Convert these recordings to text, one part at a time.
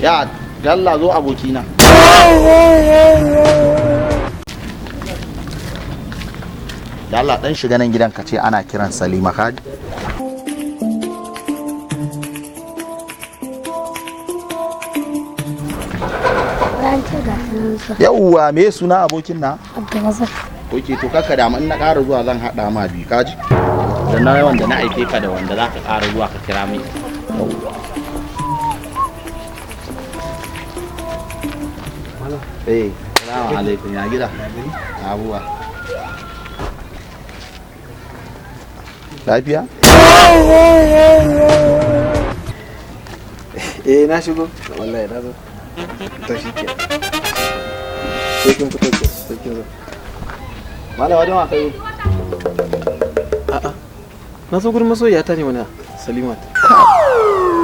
Ya dalla zo abokina. Dalla dan shiga nan gidan ka ce ana kiran Salima ka ji? Ran ce ga ta nan zuwa. Yawwa, me suna abokin na? Abdulrazak. Oke, to kaka damu, in na ƙara zuwa zan haɗa ma biyu, ka ji? Da na wanda na aike ka da wanda za ka ƙara zuwa ka kira mai. Yawwa. Eh, salamu alaikum, ya gida? Abuwa. Lafiya? Eh, na shigo. Wallahi na zo. To shi ke. Sai kin fito ke, sai kin zo. Malam, wajen wa kai? A'a. Na zo gurin masoyiyata ne mana, Salima.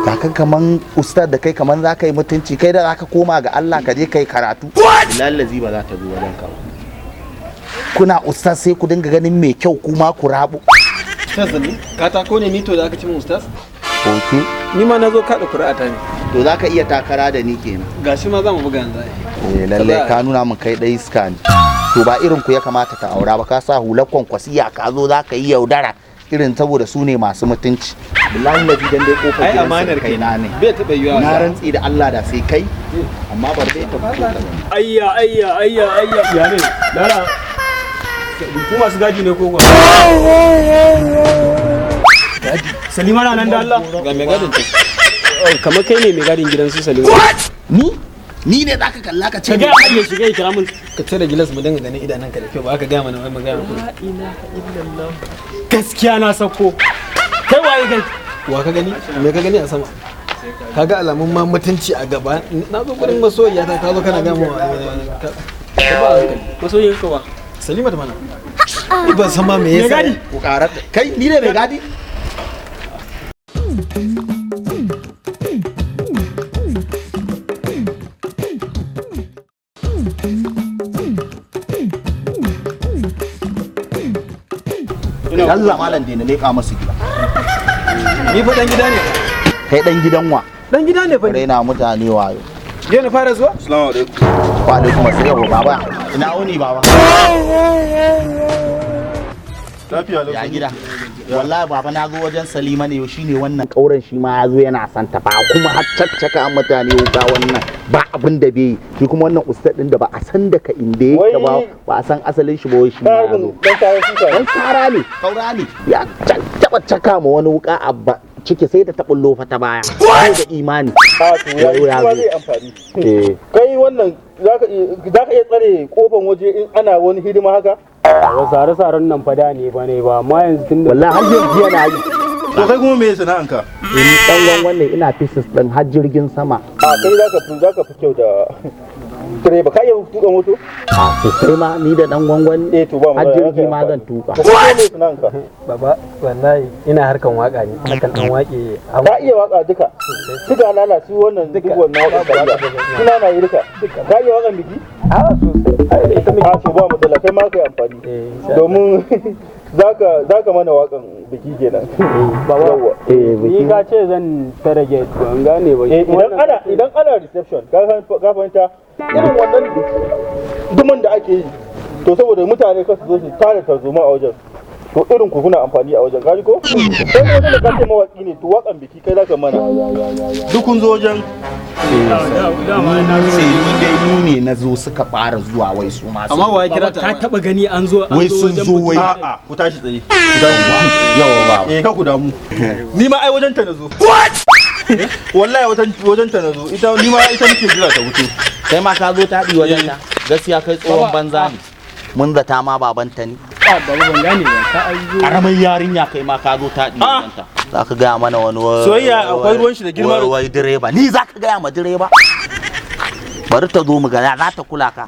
Kakan kaman ustad da kai kaman za ka yi mutunci, kai da za ka koma ga Allah ka je kai karatu. Lallazi ba za ta zo wajen ka ba. Kuna ustad sai ku dinga ganin mai kyau kuma ku rabu. Ustaz ne? Katako ne ni to da aka ci mun ustaz? Ok. Ni ma na zo kaɗa kuri'ata ne. To za ka iya takara da ni kenan. Gashi ma za mu buga yanzu ai. Eh lallai ka nuna min kai ɗai iska ne. To ba irin ku ya kamata ka aura ba, ka sa hular kwankwasiya ka zo za ka yi yaudara irin saboda su ne masu mutunci. Billahi lazi dan dai kofar Ai gidan amanar kai na ne. Bai taɓa yiwuwa. Na rantsi da Allah da sai kai, amma bar dai ta fito ta gani. Ayya ayya ayya ayya, ya ne lara, ku masu gadi ne ko kuwa Salima na nan da Allah? Ga mai gadin ce. Kamar kai ne mai gadin gidan su Salima? Ni? Ni ne zaka kalla ka ce Ka ga ya shiga ya kira mun. Ka cire gilas mu dinga ganin idanunka da kyau, ba ka gaya mana wai mu gaya mana. Gaskiya na sako. Kai waye kai? Wa ka gani? Me ka gani a sama? Ka ga alamun ma mutunci a gaba. Na zo gurin masoyiyata ka zo kana gaya mun ka ba hankali. Masoyin ka wa? Salima da mana. Ni ban san ma me Mai yasa. gadi? Ku karar kai, ni ne mai gadi? Allah malam dai na leƙa masu gida. Ni fa dan gida ne. Kai dan gidan wa? Dan gida ne fa ni. Raina mutane wayo. Yau na fara zuwa? Assalamu alaikum. Wa alaikum assalam baba. Ina wuni baba? Lafiya lau. Ya gida. Wallahi baba na zo wajen Salima ne, shine wannan kauran shi ma ya zo yana son ta ba, kuma har caccaka an mutane wuka wannan ba abin da bai yi. Shi kuma wannan ustad din da ba a san daga inda yake ba, ba a san asalin shi ba, wai shi ma ya zo. Dan kawo shuka. Dan tsara ne, kaura ne. Ya taba caka ma wani wuka a ciki sai da ta bullo fa ta baya. Ko da imani. A to ya Yau ya kuma zo. zai amfani. Eh. Kai wannan zaka iya tsare kofan waje in ana wani hidima haka? Sare-saren nan fa da ne ba ne ba, amma yanzu tun da Wallahi har yanzu yana yi. To kai kuma me sana'anka? Ni dan gwangwan ne, ina pieces din har jirgin sama. A kai zaka fi kyau da direba, ka iya tuka moto? A sosai ma, ni da dan gwangwan Eh to ba har matsala, jirgi zaka yi ma zan amfani. tuka. To kai me sana'anka? Baba wallahi ina harkan waka ne. Nakan dan wake. Ka iya waka duka? Duka lalace wannan duk wannan waka ka iya. Suna na yi duka. Ka iya wakan biki? A sosai. Ai ita muke. A to ba matsala, kai ma ka yi amfani. Eh, insha Allah. Domin zaka mana wakan biki kenan. Baba, Yawwa. Eh ni biki. ka ce zan tare gate, ban gane ba. Eh, idan ana idan ana reception, ka fahimta irin wannan duman da ake yi, to saboda mutane kasu zo su tare tarzoma a wajen, to irin ku kuna amfani a wajen, kaji ko kai kuma wajen da ka ce mawaki ne, to wakan biki kai zaka mana duk kun zo wajen. Dama na Sai ni dai ni ne na zo suka fara zuwa wai su ma. Amma wa ya kira ka ta? taba gani an zo an Wai zo sun wajen zo wai. A'a, ku tashi tsaye. Yawa baba. Eh, ka ku damu, ni ma ai wajen ta nazo, wallahi wajen ta nazo, ita ni ma ita nake jira ta wuce. Kai ma ka zo taɗi wajen ta. Gaskiya kai tsohon banza ne. Mun zata ma babanta ne. A baba ban gane ba, ka an zo. Karamin yarinya kai ma ka zo taɗi wajen ta. Za ka gaya mana wani Soyayya akwai ruwan shi da girma da- Wai direba. Ni za ka gaya ma direba? Bari ta zo mu ga za ta kula ka.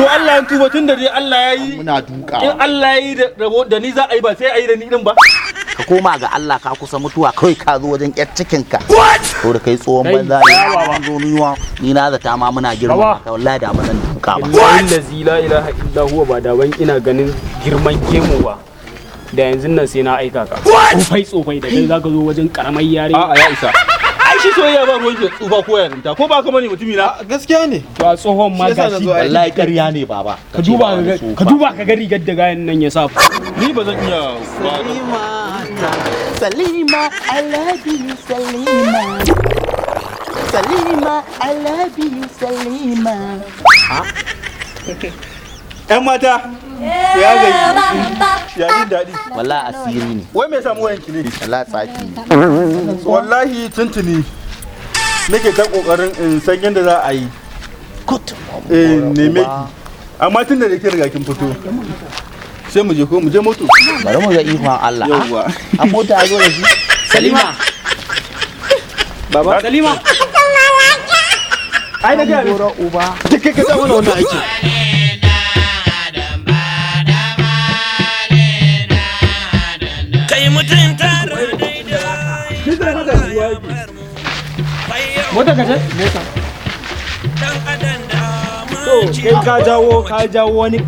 To Allah ya tuba, tun da dai Allah ya yi Muna dukawa. in Allah ya yi da rabo da ni za a yi, ba sai a yi da ni din ba. Ka koma ga Allah, ka kusa mutuwa, kawai ka zo wajen yar cikin ka. To da kai tsohon Kai, banza ne. Zo ni wa ni na zata ma muna girma ka, wallahi da ba zan duka ba. Billahi lazi la ilaha illa huwa, ba da ban ina ganin girman gemu ba. Da yanzu nan sai na aika ka. Tsofai tsofai da kai zaka zo wajen karamar yarinya. A'a ya isa. Ai shi soyayya ba ruwan shi da tsufa ko yarinta, ko ba ka bane mutumi na? Gaskiya ne. To a tsohon ma Shi yasa na gashi. zo ai. Wallahi ƙarya ne baba. Ka duba ka ga, ka duba ka ga rigar da gayan nan ya sa. Ni ba zan iya ba. Salima, I love you, Salima. Salima, I love you, Salima. Ƴan mata, ya gaji, ya jin daɗi. Wallahi asiri ne. Wai me ya samu wayanki ne? Wallahi tsafi ne. Wallahi tuntuni nake ta kokarin in san yadda za a yi Good. in neme ki. Amma tun da kin riga kin fito, sai mu je ko mu je moto. Bari mu ga ikon Allah. Yawwa. A mota a zo da shi. Salima. Baba Salima. Ai na gaya miki. Gora uba. Duk kai ka sa mana wannan aiki. Kai mutum tara daidai. Mota ka ce? Mota. Dan adam da To kai ka jawo wani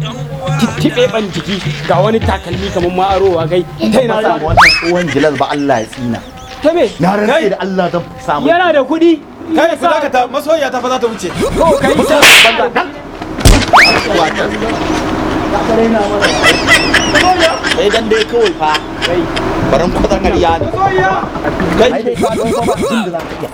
kittibe ban jiki ga wani takalmi kamar ma arowa kai. Ta ina Ba za samu wannan tsohon gilas ba Allah ya tsina. Ta me? Na rantse da Allah zan samu. Yana da kuɗi. Kai ku dakata, masoyiya ta fa za ta wuce. To kai sa. Sai dan dai kawai fa. Baran kwata ƙarya ne. Masoyiya. Kai dai ka san fa ba abin da za ka iya.